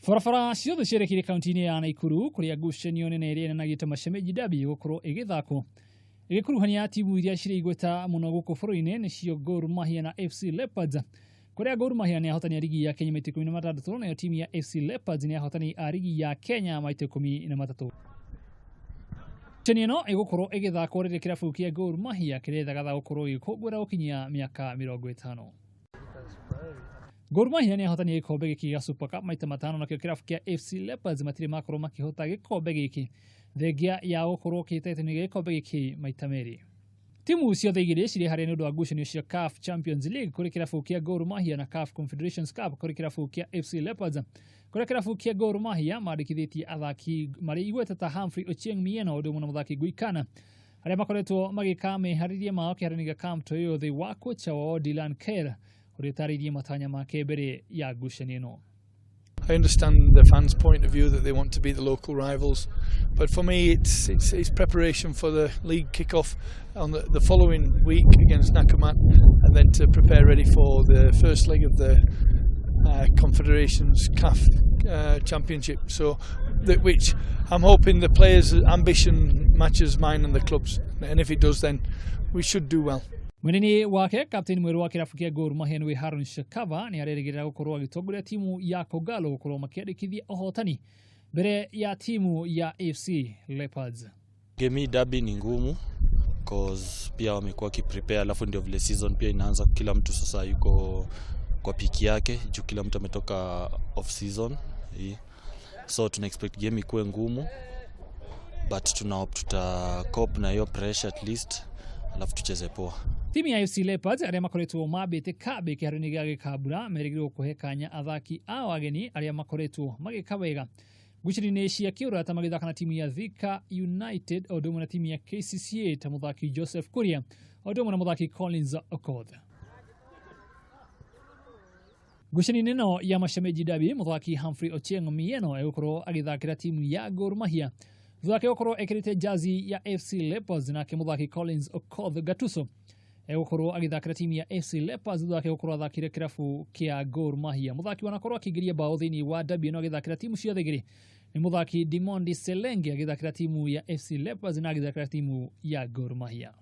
Barabara ciothe cierekeire kaunti-inĩ ya Nakuru kũrĩa ngucanio nene ĩrĩa ĩnanagĩte Mashemeji Derby gũkorwo ĩgĩthakwo ĩgĩkuruhania timu iria cirĩ igweta mũno gũkũ bũrũri-inĩ nĩcio Gor Mahia na FC Leopards, kũrĩa Gor Mahia nĩ ahotani a rigi ya Kenya maita 16, nayo timu ya FC Leopards nĩ ahotani a rigi ya Kenya maita 13. Ngucanio ĩno ĩgũkorwo ĩgĩthakwo rĩrĩa kĩrabu kĩa Gor Mahia kĩrethagatha gũkorwo gĩgĩkũngũĩra gũkinyia mĩaka 50. Gor Mahia nĩ ahotani a gĩkombe gĩkĩ gĩa Super Cup maita 5, nakĩo kĩrabu kĩa FC Leopards matirĩ makorwo makĩhota gĩkombe gĩkĩ thengia ya gũkorwo kĩhĩtahĩtano gĩa gĩkombe gĩkĩ maita 2. Timu ciothe igĩrĩ cirĩ harĩa nĩ ũndũ wa ngucanio cia CAF Champions League kũrĩ kĩrabu kĩa Gor Mahia na CAF Confederations Cup kũrĩ kĩrabu kĩa FC Leopards, kũrĩa kĩrabu kĩa Gor Mahia mandĩkithĩtie athaki marĩ igweta ta Humphrey Ochieng Mieno ũndũ ũmwe na mũthaki Guikana arĩa makoretwo magĩka meharĩria mao kĩharo-inĩ gĩa Camp Toyoyo thĩ wa kocha wao Dylan Kerr ũrĩa ũtarĩirie matanya make mbere ya ngucanio ĩno. I understand the fans' point of view that they want to beat the local rivals, but for me it's preparation for the league kickoff on the following week against Nakumatt, and then to prepare ready for the first leg of the Confederations CAF Championship. So, which I'm hoping the players' ambition matches mine and the club's, and if it does, then we should do well. Mwena-inĩ wake kapteni mwerũ wa kĩrabu kĩa Gor Mahia nĩwe Haron Shakava nĩ arerĩgĩrĩra gũkorwo agĩtongoria timu ya Kogalo gũkorwo makĩandĩkithia ũhotani mbere ya timu ya FC Leopards. Game hii derby ni ngumu cause pia wamekuwa wakiprepare, alafu ndio vile season pia inaanza, kila mtu sasa yuko kwa peak yake juu kila mtu ametoka off season hii, so tuna expect game ikuwe ngumu, but tuna hope tuta cope na hiyo pressure at least, alafu tucheze poa. Timu ya FC Leopards arĩa makoretwo mambĩte kambĩ kĩharo-inĩ gĩa Gĩkambura merĩgĩrĩirwo kũhe kanya athaki ao ageni arĩa makoretwo magĩka wega ngucanio-inĩ cia kĩũrata magĩthaka na timu ya Thika United o ũndũ ũmwe na timu ya KCCA ta mũthaki Joseph Kuria o ũndũ ũmwe na mũthaki Collins Okoth. Ngucanio-inĩ ĩno ya Mashemeji Derby mũthaki Humphrey Ochieng Mieno egũkorwo agĩthakĩra timu ya Gor Mahia thutha wake gũkorwo ekĩrĩte jazi ya FC Leopards, nake mũthaki Collins Okoth Gatuso egũkorwo agĩthakĩra timu ya FC Leopards thutha wake gũkorwo athakĩire kĩrabu kĩa Gor Mahia. Mũthaki wanakorwo akĩingĩria bao thĩinĩ wa derby ĩno agĩthakĩra timu ciothe igĩrĩ nĩ mũthaki Dimondi Selenge agĩthakĩra timu ya FC Leopards na agĩthakĩra timu ya Gor Mahia.